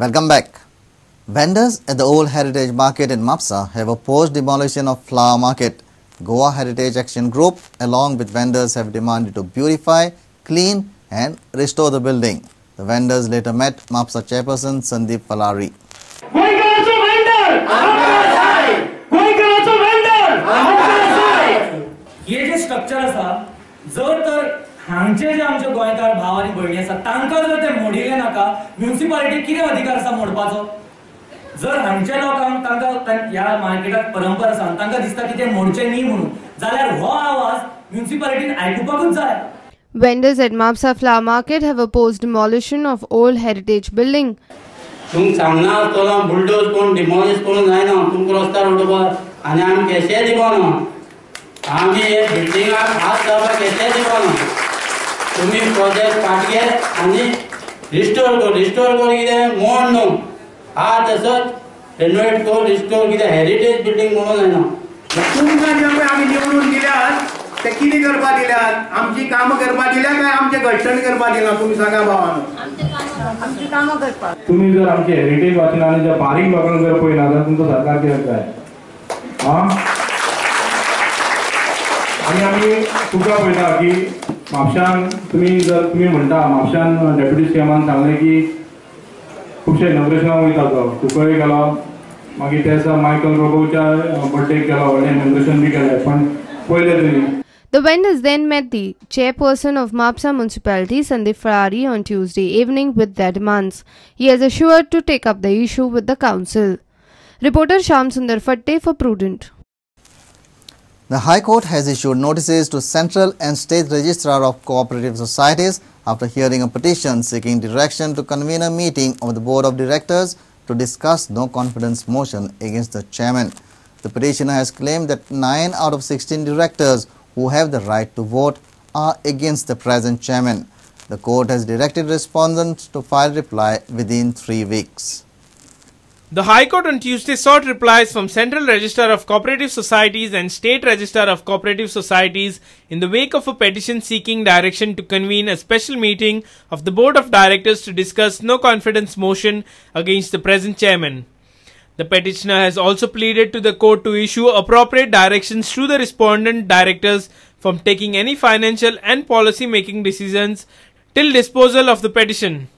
Welcome back. Vendors at the Old Heritage Market in Mapsa have opposed demolition of flower market. Goa Heritage Action Group along with vendors have demanded to beautify, clean and restore the building. The vendors later met Mapsa chairperson Sandeep Falari. हे जे structure आसा जर तर हांगचे जे आमचे गोंयकार भाव आनी भयणी आसा तांकां जर ते मोडिल्ले नाका, म्युनिसिपालिटी कितें अधिकार आसा मोडपाचो? जर हांगच्या लोकांक तांकां ह्या मार्केटाक परंपरा आसा तांकां दिसता की ते मोडचे न्ही म्हणून, जाल्यार हो आवाज म्युनिसिपालिटीन आयकुपाकूच जाय. Vendors at Mapsa Flower Market have opposed demolition of old heritage building. तुमकां सांगना आसतलो बुलडोज कोण डिमॉलिश करूंक जायना, तुमकां रस्त्यार उडोवपाक आनी आमी केशें दिवना, आमी हे बिल्डिंगाक हात लावपाक केशें दिवना. तुमी प्रोजेक्ट फाटगे आनी रिस्टोर कर, रिस्टोर कर कितें मोड न्हू, हा तसोच रेनोवेट कर, रिस्टोर कितें हेरिटेज बिल्डींग म्हणून जायना. तुमकां जे पळय आमी निवडून दिल्यात ते कितें करपाक दिल्यात? आमची कामां करपाक दिल्या काय आमचें घडटण करपाक दिलां? तुमी सांगा भावानो. तुमी जर आमची हेरिटेज वाचना आनी ज्या बारीक लोकांक जर पळयना जाल्यार तुमचो सरकार कित्याक जाय? आं, आनी आमी तुका पळयता की म्हापशान तुमी जर तुमी म्हणटा म्हापशान डेप्युटी सीएमान सांगलें की खुबशे इनॉग्रेशनाक वयता तो कुंकळ्ळे गेलो, मागीर ते दिसा मायकल रोबोच्या बर्थडेक गेलो, व्हडलें इनॉग्रेशन बी केलें, पण पळयलें तुमी. The vendors then met the chairperson of Mapsa Municipality, Sandeep Ferrari, on Tuesday evening with their demands. He has assured to take up the issue with the council. Reporter Sham Sundar Fatte for Prudent. The High Court has issued notices to Central and State Registrar of Cooperative Societies after hearing a petition seeking direction to convene a meeting of the Board of Directors to discuss no confidence motion against the chairman. The petitioner has claimed that 9 out of 16 directors who have the right to vote are against the present chairman. The court has directed respondents to file reply within 3 weeks. The High Court on Tuesday sought replies from Central Registrar of Cooperative Societies and State Registrar of Cooperative Societies in the wake of a petition seeking direction to convene a special meeting of the Board of Directors to discuss no confidence motion against the present chairman. The petitioner has also pleaded to the court to issue appropriate directions to the respondent directors from taking any financial and policy making decisions till disposal of the petition.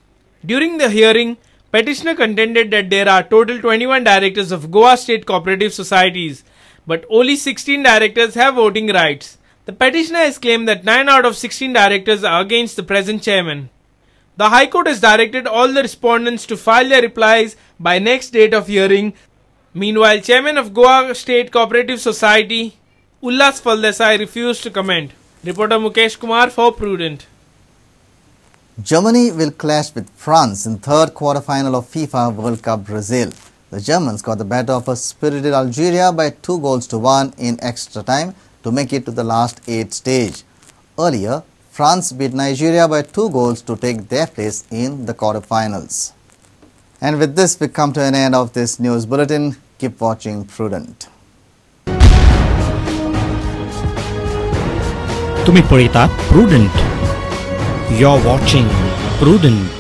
During the hearing, petitioner contended that there are total 21 directors of Goa State Cooperative Societies, but only 16 directors have voting rights. The petitioner has claimed that 9 out of 16 directors are against the present chairman. The High Court has directed all the respondents to file their replies by next date of hearing. Meanwhile, Chairman of Goa State Cooperative Society, Ullas Faldesai, refused to comment. Reporter Mukesh Kumar for Prudent. Germany will clash with France in third quarter-final of FIFA World Cup Brazil. The Germans got the better of a spirited Algeria by 2-1 in extra time to make it to the last 8 stage. Earlier, France beat Nigeria by 2 goals to take their place in the quarterfinals. And with this, we come to an end of this news bulletin. Keep watching Prudent. तुम्ही पळयतात Prudent. You're watching Prudent.